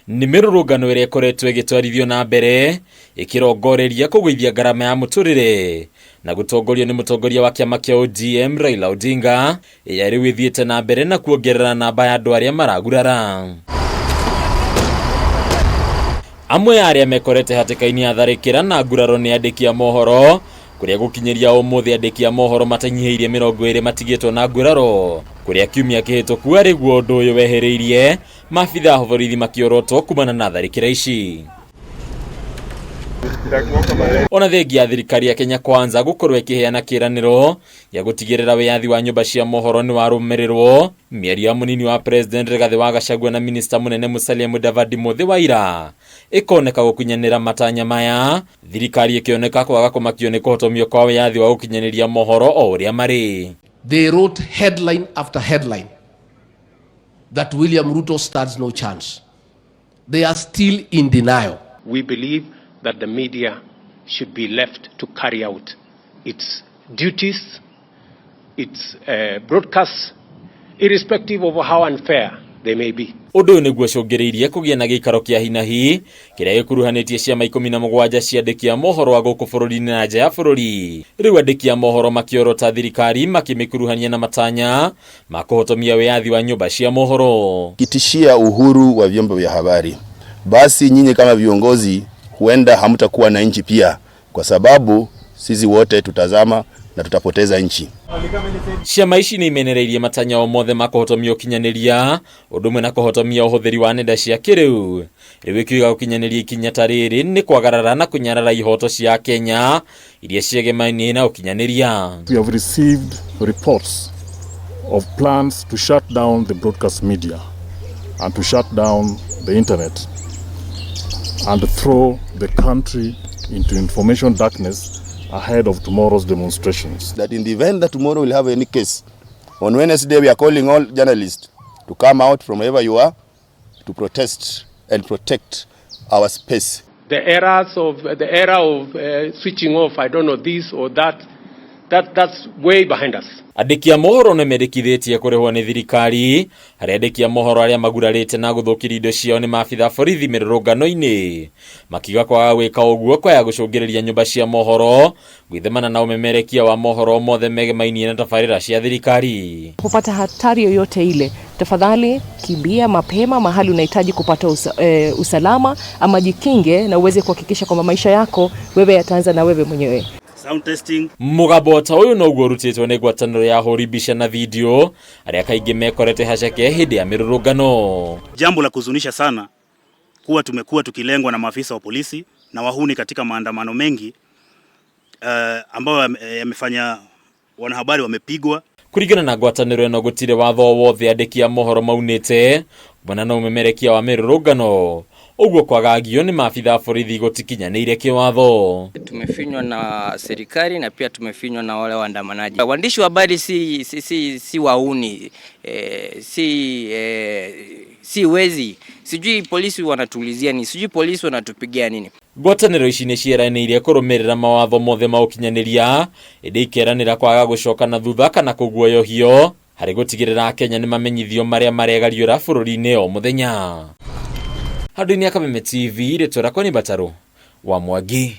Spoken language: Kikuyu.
Nĩ mĩrũrũngano ĩrĩa ĩkoretwo ĩgĩtwarithio na mbere ĩkĩrongoreria kũgũithia ngarama ya mũtũrĩre na gũtongorio nĩ mũtongoria wa kĩama kĩa ODM Raila Odinga, ĩrĩa rĩu ĩthiĩte na mbere na kuongerera namba ya andũ arĩa maragurara. Amwe a arĩa mekorete hatĩka-inĩ ya tharĩkĩra na nguraro nĩ andĩki a mohoro, kũrĩa gũkinyĩria ũmũthĩ andĩki a mohoro matanyihĩirie 20 matigĩtwo na nguraro, kũrĩa kiumia kĩhĩtũku arĩ guo ũndũ ũyũ wehereirie maabitha a borithi makĩorotwo kumana na tharĩkĩra ici. Ona thengia ya thirikari ya Kenya Kwanza gũkorwo ĩkĩheana kĩĩranĩro gĩa gũtigĩrĩra wĩyathi wa nyũmba cia mohoro nĩ warũmĩrĩrwo, mĩario ya mũnini wa President Rigathĩ wa Gachagua na minista mũnene Musalia Mudavadi mũthĩ wa ira ĩkoneka gũkunyanĩra matanya maya, thirikari ĩkĩoneka kwaga kũmakio nĩ kũhotomio kwa wĩyathi wa gũkinyanĩria mohoro o ũrĩa marĩ. They wrote headline after headline that William Ruto stands no chance. They are still in denial. We believe that the media should be left to carry out its duties, its broadcasts, irrespective of how unfair they may be. Ũndũ ũyũ nĩguo ũcũngĩrĩirie kũgĩa na gĩikaro kĩa hinahi kĩrĩa gĩkuruhanĩtie ciama 17 cia andĩki a mohoro a gũkũ bũrũri-inĩ na nja ya bũrũri. Rĩu andĩki a mohoro makĩorota thirikari makĩmĩkuruhania na matanya ma kũhotomia wĩyathi wa nyũmba cia mohoro. Kitishia uhuru wa vyombo vya habari, basi nyinyi kama viongozi huenda hamtakuwa na nchi pia, kwa sababu sisi wote tutazama na tutapoteza nchi. Ciama ici nĩ imenereirie matanya o mothe ma kũhotomia ũkinyanĩria ũndũ ũmwe na kũhotomia ũhũthĩri wa nenda cia kĩrĩu. Rĩu ĩkiuga gũkinyanĩria ikinya ta rĩrĩ nĩ kwagarara na kũnyarara ihoto cia Kenya iria ciegemainie na ũkinyanĩria. We have received reports of plans to shut down the broadcast media and to shut down the internet and throw the country into information darkness ahead of tomorrow's demonstrations. That in the event that tomorrow we'll have any case, on Wednesday we are calling all journalists to come out from wherever you are to protest and protect our space. The era of switching off, I don't know, this or that, that's way behind us. Andĩki a mohoro nĩ mendekithĩtie kũrĩhwo nĩ thirikari harĩa andĩki a mohoro arĩa magurarĩte na gũthũkĩria indo ciao nĩ maabitha borithi mĩrũrũngano-inĩ, makiuga kwaga gwĩka ũguo kwaya gũcũngĩrĩria nyũmba cia mohoro gwĩthemana na ũmemerekia wa mohoro mothe megemainie na tabarĩra cia thirikari. Kupata hatari yoyote ile, tafadhali kimbia mapema mahali unahitaji kupata usalama ama jikinge na uweze kuhakikisha kwamba maisha yako wewe yataanza na wewe mwenyewe. Sound testing. Mũgambo ta ũyũ noguo ũrutĩtwo nĩ ngwatanĩro ya ahũri mbica na video arĩa kaingĩ mekorete haceke hĩndĩ ya mĩrũrũngano. Jambo la kuhuzunisha sana kuwa tumekuwa tukilengwa na maafisa wa polisi na wahuni katika maandamano mengi ambayo yamefanya wanahabari wamepigwa. Kũringana na ngwatanĩro ĩno gũtirĩ watho wothe andĩki a mohoro maunĩte kumana na ũmemerekia wa mĩrũrũngano, ũguo kwagagio nĩ maabitha a borithi gũtikinyanĩire kĩwatho. Tumefinywa na serikali na pia tumefinywa na wale waandamanaji. Waandishi wa habari si wauni, si wezi. Sijui polisi wanatuulizia nini, sijui polisi wanatupigia nini. Ngwatanĩro ici nĩ ciĩranĩire kũrũmĩrĩra mawatho mothe ma ũkinyanĩria, ĩndĩ ikeranĩra kwaga gũcoka na thutha kana kũguoyohio harĩ gũtigĩrĩra Akenya nĩ mamenyithio marĩa maregariũra bũrũri-inĩ o mũthenya. Handũ-inĩ ya Kameme TV, rĩtwa rĩakwa nĩ Mbatarũ wa Mwangi.